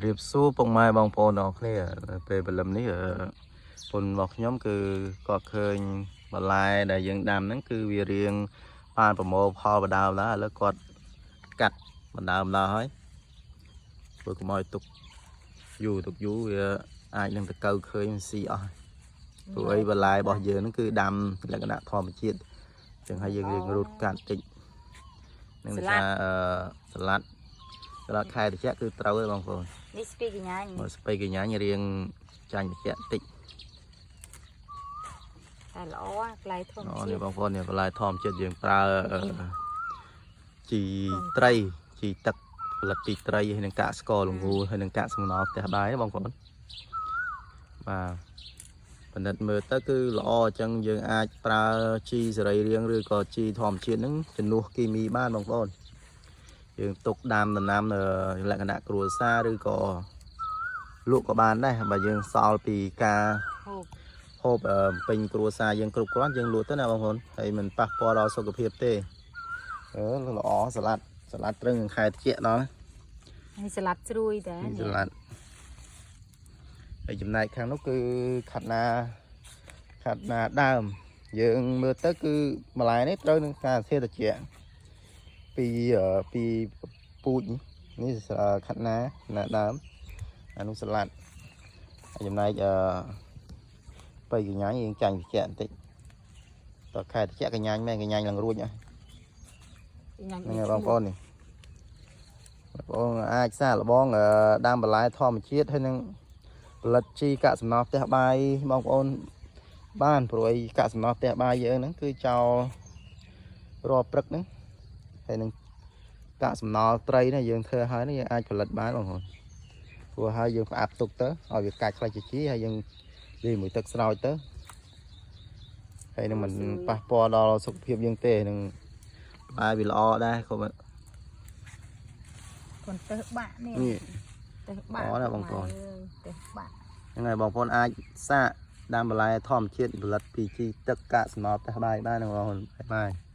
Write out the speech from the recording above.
រាបសួរពុកម៉ែបងប្អូនទាំងអស់គ្នាពេលព្រលឹមនេះពុនរបស់ខ្ញុំគឺគាត់ឃើញបន្លែដែលយើងដាំហ្នឹងគឺវារៀងបានប្រមូលផលបដើមដែរឥឡូវគាត់កាត់បណ្ដើមដល់ហើយព្រោះកុំឲ្យទុកយូរទុកយូរវាអាចនឹងតកៅឃើញស៊ីអស់ព្រោះអីបន្លែរបស់យើងហ្នឹងគឺដាំលក្ខណៈធម្មជាតិអញ្ចឹងហើយយើងរៀងរូតកាត់តិចនឹងថាសាឡាត់សាឡាត់ខែត្រជាក់គឺត្រូវហើយបងប្អូន នេះស្ពីកញ្ញាញ មកស្ពៃកញ្ញាញរៀងចាញ់ត្រជាក់តិច តែល្អផ្លែធម្ម អូ ជាតិ នេះបងប្អូននេះបន្លែធម្មជាតិយើងប្រើជីត្រីជីទឹកផលិតពីត្រីហើយនឹងកាកស្ករល្ងូហើយនឹងកាកសំណល់ផ្ទះបាយបងប្អូនបាទបណ្ឌិតមើលទៅគឺល្អអញ្ចឹងយើងអាចប្រើជីសរីរាង្គឬក៏ជីធម្មជាតិហ្នឹងជំនួសគីមីបានបងប្អូនយើងទុកដាំដំណាំនៅលក្ខណៈគ្រួសារឬក៏លក់ក៏បានដែរបើយើងសល់ពីការ ហូប ហូបពេញគ្រួសារយើងគ្រប់គ្រាន់យើងលក់ទៅណាបងប្អូនហើយមិនប៉ះពាល់ដល់សុខភាពទេអឺល្អសាឡាត់សាឡាត់ត្រឹងនឹងខែត្រជាក់ដល់ នេះសាឡាត់ស្រួយតែ នេះសាឡាត់ហើយចំណែកខាងនោះគឺខាត់ណាខាត់ណាដើមយើងមើលទៅគឺបន្លែនេះត្រូវនឹងការធាតុត្រជាក់ពីពីពូជនេះខាត់ណាណាដើមអានោះសាឡាត់ហើយចំណែកបីកញ្ញាញយើងចាញ់ត្រជាក់បន្តិចតើខែត្រជាក់កញ្ញាញមែនកញ្ញាញឡើងរួចហ៎ កញ្ញាញ ហ្នឹងហើយបងប្អូននេះបងប្អូនអាចសាកល្បងដាំបន្លែធម្មជាតិហើយនឹងផលិតជីកាកសំណល់ផ្ទះបាយបងប្អូនបានព្រោះអីកាកសំណល់ផ្ទះបាយយើងហ្នឹងគឺចោលរាល់ព្រឹកហ្នឹងហើយនឹងកាកសំណល់ត្រីនេះយើងធ្វើហើយនេះយើងអាចផលិតបានបងប្អូនព្រោះហើយយើងផ្អាប់ទុកទៅឲ្យវាកាច់ខ្លះជាជីហើយយើងលាយមួយទឹកស្រោចទៅហើយនឹងមិនប៉ះពាល់ដល់សុខភាពយើងទេនឹងបាយវាល្អដែរក៏ កូនទៅបាក់នេះ នេះ ទៅបាក់ ល្អណាស់បងប្អូន ទៅបាក់ ហ្នឹងហើយបងប្អូនអាចសាកដាំបន្លែធម្មជាតិផលិតពីជីទឹកកាកសំណល់ផ្ទះបាយបានហ្នឹងបងប្អូនបាយបាយ។